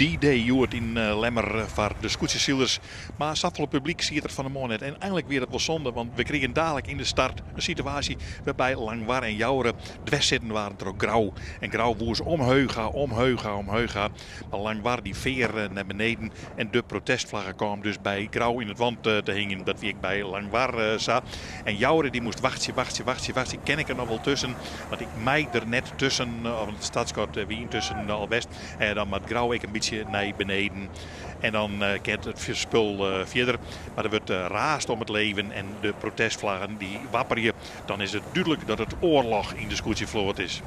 D-Day hjoed yn Lemmer foar de skûtsjesilers. Mar safolle publyk siet der fan 'e moarn net. En einlik wie dat wol sonde, want we krigen dalik yn de start in situaasje wêrby Langwar en Joure dwers sitten waarden troch Grou. En Grou woe se omheech ha, omheech ha, omheech ha. Mar Langwar dy fear nei beneden en de protestflagge kaam dus by Grou yn it want te hingjen. Dat wie ek by Langwar sa. En Joure dy moast wachtsje, wachtsje, wachtsje, wachtsje. Kin ik der noch wol tusken? Want ik mei der net tusken. Of it startskot wie yntusken al west. En dan moat Grou ek in bytsje nei beneden. En dan kin it spul fierder. Mar der wurdt raasd om it leven en de protestflaggen dy wapperje. Dan is it dúdlik dat it oarloch yn de skûtsjefloat is.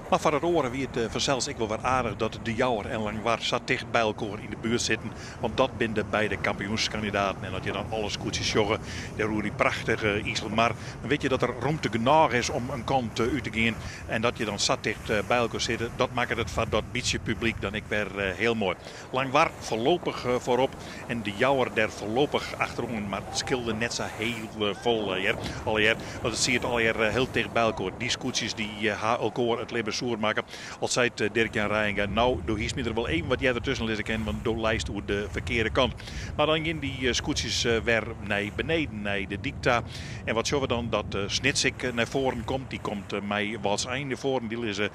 Mar foar it oare wie it fansels ek wol wer aardich dat De Jouwer en Langwar sa ticht by elkoar yn de buert sitten, want dat binne de beide kampioenskandidaten. En as je dan alle skûtsjes sjogge dêr oer dy prachtige Iselmar, dan witte je dat der romte genôch is om in kant út te gean. En dat je dan sa ticht by elkoar sitte, dat makket it foar dat bytsje publyk dan ek wer hiel moai. Langwar foarlopich foarop en De Jouwer der foarlopich achteroan, mar it skeelde net sa hiel folle hear, allegear, want it siet allegear hiel ticht by elkoar. Dy skûtsjes dy ha elkoar it libben soer makke. Al seit Dirk Jan Reijenga, no, do hiest my der wol even wat earder tusken lizze kinnen, want do leist oer de ferkearde kant. Mar dan gean dy skûtsjes wer nei beneden, nei de dyk ta. En wat sjogge we dan? Dat Snits ek nei foaren komt. Dy komt mei Wâldsein nei foaren. Dy lizze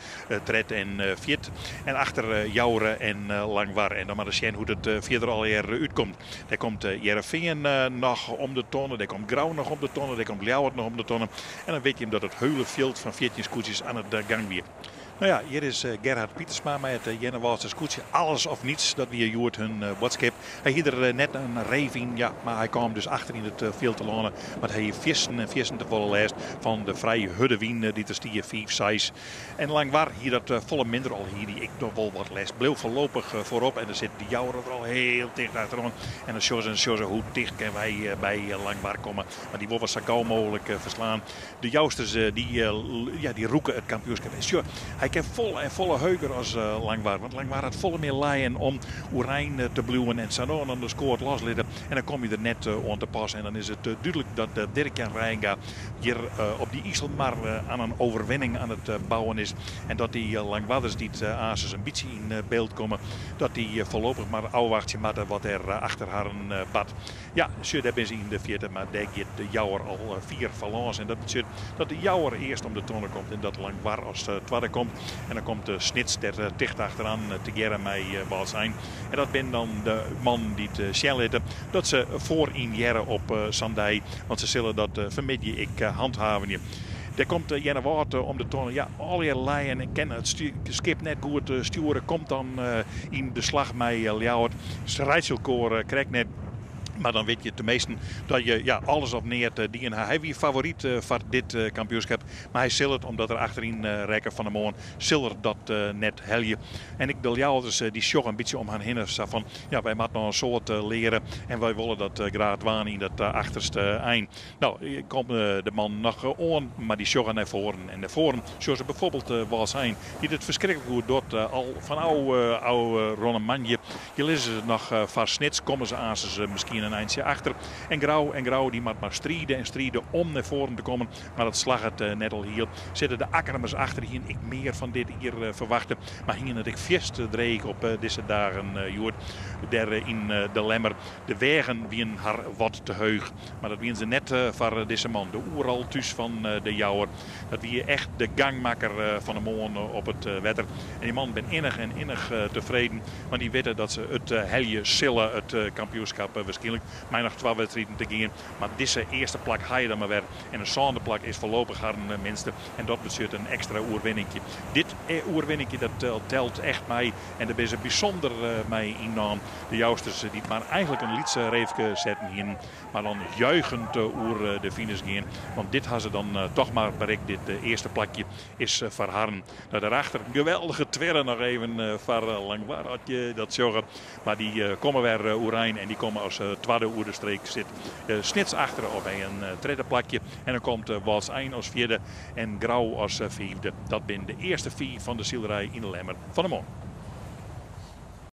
tred en fjird. En achter Joure en Langwar. En dan mar ris sjen hoe't it fierder allegear útkomt. Dêr komt Hearrenfean noch om de tonne, dêr komt Grou noch om de tonne, dêr komt Ljouwert noch om de tonne. En dan wit jim dat it heule fjild fan 14 skûtsjes aan it gang wie. No ja, hjir is Gerhard Pietersma mei it Earnewâldster skûtsje. Alles of niets, dat wie hjoed hun boadskip. Hy hie der net in reef yn, ja, mar hy kaam dus achter yn it fjild telâne. Want hy hie fiersten en fiersten te folle lêst fan de frij hurde wyn dy't der stie, 5, 6. En Langwar hie dat folle minder, al hie dy ek noch wol wat lêst. Bleau foarlopich foarop en dan sit de Jouwer der al hiel ticht achteroan. En dan sjogge se en sjogge se hoe ticht kinne wy by Langwar komme. Mar dy wolle we sa gau mooglik ferslaan. De Jousters dy, ja, dy rûke it kampioenskip. En sjoch, hy kin folle en folle heuger as Langwar. Want Langwar hat folle mear lijen om oerein te bliuwen en sa no en dan de skoat loslitte. En dan kom je der net oan te pas. En dan is it dúdlik dat Dirk-Jan Reijenga hjir op dy Iselmar aan in overwinning aan it bouwen is. En dat dy Langwarders dy't aansens in bytsje yn byld komme, dat dy foarlopich mar ôfwachtsje moatte wat der achter harren bart. Ja, sjoch, dêr binne se yn de fierte, mar dêr giet De Jouwer al fier foar lâns. En dat betsjut dat De Jouwer earst om de tonne komt en dat Langwar as twadde komt. En dan komt Snits der ticht achteran tegearre mei Wâldsein. En dat binne dan de mannen dy't sjen litte dat se foaryn hearre op sa'n dei, want se sille dat fanmiddei ek hanthavenje. Dêr komt Earnewâld om de tonne. Ja, allegear lijen en kin it skip net goed stjoere. Komt dan yn de slach mei Ljouwert. Se reitsje elkoar krekt net. Mar dan wit je teminsten dat je ja, alles of neat dien ha. Hy wie favoryt foar dit kampioenskip. Mar hy sil it, omdat er achteryn rekke fan 'e moarn, sil er dat net helje. En ek de Ljouwerters dy sjogge in bytsje om har hinne sa fan, ja, wy moatte noch in soad leare en wy wolle dat graach dwaan yn dat achterste ein. No, komt de man noch oan, mar dy sjogge nei foaren. En nei foaren sjogge se bijvoorbeeld Wâldsein, dy't it ferskriklik goed docht al fan ôfrûne moandei. Hjir lizze se noch foar Snits, komme se aansens miskien in eintsje achter. En Grou en Grou dy moat mar stride en stride om nei foaren te kommen, mar dat slagget net alhiel. Sitte de Akkermers achter, hiene ek mear fan dit jier ferwachte, mar hiene it ek fierste dreech op dizze dagen hjoed dêr yn De Lemmer. De weagen wienen har wat te heech. Mar dat wienen se net foar dizze man, de oeral thús fan De Jouwer. Dat wie echt de gangmakker fan 'e moarn op it wetter. En dy mannen binne innich en innich tefreden, want dy witte dat se it helje sille, it kampioenskap wierskynlik. Mei noch twa wedstriden te gean. Mar dizze earste plak ha je dan mar wer. En in sânde plak is foarlopich harren minste. En dat betsjut in ekstra oerwinninkje. Dit oerwinninkje dat telt echt mei. En dêr binne se bysûnder mei ynnaam. De Jousters dy't mar eigenlik in lytse reefke setten hienen, mar dan juichend oer de finish gean. Want dit ha se dan toch mar berikt, dit earste plakje is foar harren. Nou, daarachter in geweldige twirre noch even foar Langwar, as je dat sjogge. Mar dy komme wer oerein en dy komme as twadde oer de streek. Sit Snits achter op in tredde plakje. En dan komt Wâldsein as fjirde en Grou as fiifde. Dat binne de earste fiif fan de silerij yn de Lemmer fan 'e moarn.